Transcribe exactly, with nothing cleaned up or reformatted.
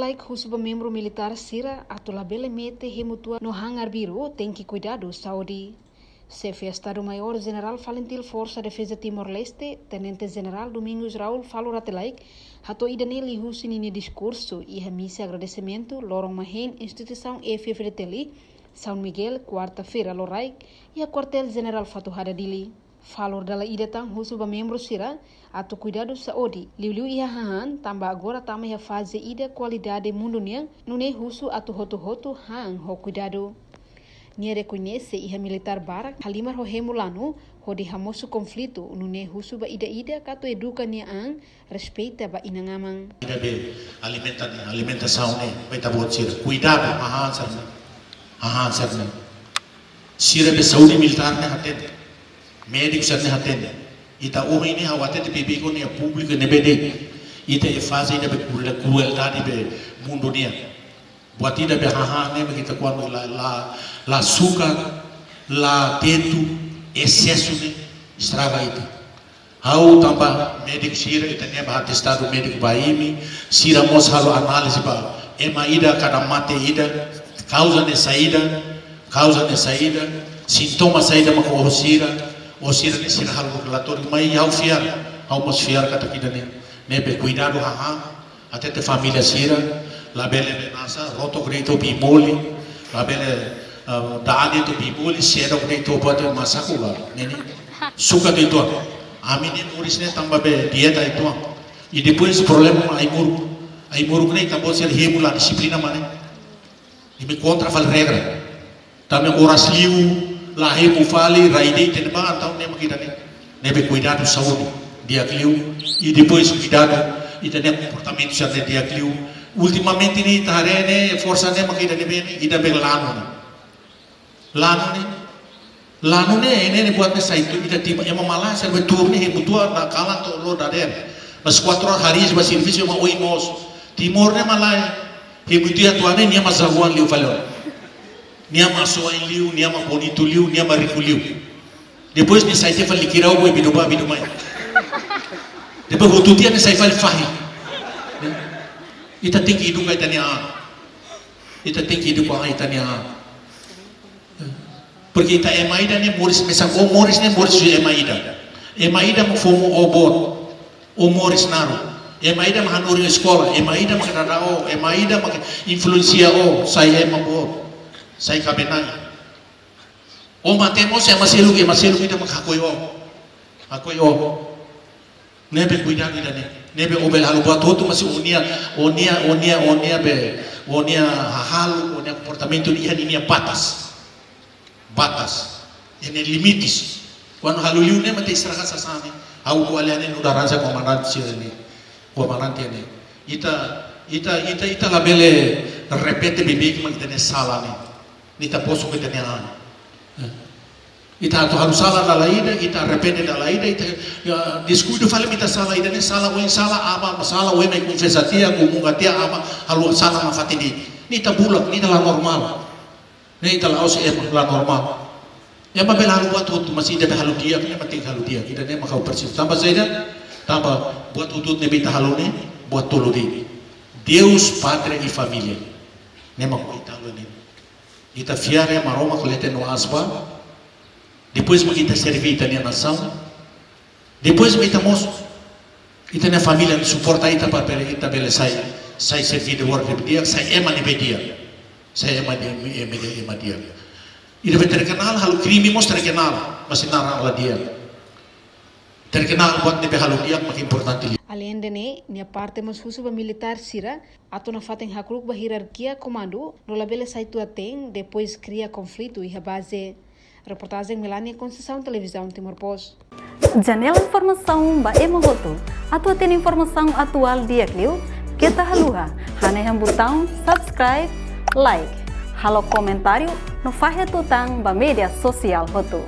Laik husu ba membru militár sira atu labele mete hemu tua no han arbiru, tenke kuidadu saúde. Xefe Estadu-Maiór Jenerál Falintil Forsa Defeza Timor-Leste, Tenente Jenerál Domingos Raul Falur Rate Laek, hato'o ida-ne'e liuhusi ninia diskursu iha misa agradesimentu loron mak hein instituisaun F-FDTL, São Miguel, kuarta-feira loraik, iha Kuartél Jenerál Fatuhada, Dili. Falur dala ida tan husu ba membru sira atu kuidadu saúde, liuliu iha hahán, tanba agora tama iha faze ida kualidade mundu nian, nune'e husu atu hotu-hotu han ho kuidadu. Nia rekoñese iha militár barak halimar ho hemu lanu hodi hamosu konflitu, nune'e husu ba ida-idak atu eduka nia an, respeita ba inan-aman. Ida be alimenta ne'e, alimentasaun ne'e, ba ita-boot sira. Kuidadu, hahán sira-ne'e. Hahán sira-ne'e. Sira be saúde militár ne'e hatene. Médiku sira-ne'e hatene. Ita ohin ne'e ha'u hatete beibeik ona iha públiku ne'ebé de'it. Ita iha faze ida be kruel-, krueldade be mundu nian. Buat ida be hahán ne'e mak ita kuandu la, la, la sukat, la tetu, esesu ne'e estraga ita. Ha'u tanba médiku sira, ita-nia ba atestadu médiku ba imi, sira mós halo análize ba ema ida kada mate ida, kauza ne'e saida, kauza ne'e saida, sintoma saida mak oho sira, oho sira-ne'e sira halo relatóriu, mai ha'u fiar, ha'u mós fiar katak ida-ne'e, ne'ebé kuidadu hahán, hatete família sira, labele be nasa, rotok de'it to'o bee mole, labele, ah, da'an de'it to'o bee mole, sedok de'it to'o buat masaku la, ne'e ne'e. Sukat de'it to'o. Ami-nia moris ne'e tanba be dieta de'it to'o. I depois problema mak ai-moruk. Ai-moruk ne'e ita-boot sira hemu la dixiplina mak ne'e. Imi kontra fali regra. Tanba oras liu, la hemu fali, rai de'it iha ne'ebá, entaun ne'e mak ida-ne'e. Ne'ebé kuidadu saúde, di'ak liu. I depois kuidadu, ita-nia komportamentu sira-ne'e di'ak liu. Ultimamente ne'e ita haree ne'e, forsa ne'e mak ida-ne'ebé ne'e, ida be lanu ne'e. Lanu ne'e. Lanu ne'e, ne'e, ne'e buat ne'e sai tuur, ita tiba, ema malae sira be tuur ne'e, hemu tua, na kalan to'o loron dadeer. Mas kuatru oras hariis ba servisu, ema oin moos. Timor ne'e malae, hemu tua tuan ne'e, nia mak jagoan liu fali ona. Nia mak soin liu, nia mak bonitu liu, nia mak riku liu. Depois nia sai tiha fali kirau boi bidu bá, bidu mai. Depois hotu tiha nia sai fali fahi. Ita tenke eduka ita-nia an. Ita tenke eduka ita-nia an. Porque ita ema ida ne'e moris mesak, ó moris ne'e moris husi ema ida. Ema ida mak fó moos ó boot. Ó moris naruk. Ema ida mak hanorin eskola, ema ida mak dada ó, ema ida mak influensia ó, sai ema boot, sai kaben-na'in. Ó mate mós ema seluk, ema seluk ida mak hakoi ó. Hakoi ó. Ne'ebé kuidadu ida-ne'e. Ne'ebé ó bele halo buat hotu, mas ó-nia, ó-nia, ó-nia, ó-nia be, ó-nia hahalok, ó-nia komportamentu iha ninia batas. Batas, iha nia limites. Kuandu halo liu ne'e mak ita estraga sasán ne'e. Ha'u ko'alia ne'e nu'udar ransa komandante sira ne'e. Komandante ne'e. Ita, ita, ita, ita labele repete beibeik mak ita-nia sala ne'e. Ne'e ita posu ba ita-nia an. Eh. Ita atu halo sala dala ida, ita repete dala ida, ita, ya, deskuidu fali mak ita sala ida-ne'e, sala oin sala, aban sala, oin mai konfesa tiha, komunga tiha, aban halo sala nafatin de'it. Ne'e ita bulak, ne'e ita la normál. Ne'e ita la'ós ema, la normál. Ema bele halo buat hotu, mas ida be halo di'ak, ne'e mak tenke halo di'ak. Ida-ne'e mak ha'u presiza. Tanba saida, tanba buat hotu-hotu ne'ebé ita halo ne'e, buat tolu de'it. Deus, pátria i família. Ne'e mak ita halo ne'e. Ita fiar iha Maromak leten no aas ba. Depois mak ita serve ita-nia nasaun. Depois mak ita mós, ita-nia família suporta ita para bele, ita bele sai, sai servidór ne'ebé di'ak, sai ema ne'ebé di'ak. Sai ema ne'ebé, ema ne'ebé, ema di'ak. Ida be terkenal, halo krime mós terkenal, mas naran la di'ak. Terkenal buat ne'ebé halo di'ak mak importante liu. Aleinde ne'e, nia parte mós husu ba militár sira atu nafatin hakru'uk ba hierarkia komandu, no labele sai tua-teen, depois kria konflitu iha baze. Reportajen Melania Conceição, Televizaun Timor Post. Janela informasaun ba ema hotu. Atu hatene informasaun atuál di'ak liu, keta haluha hanehan butaun subscribe, like, halo komentáriu no fahe tutan ba média sosiál hotu.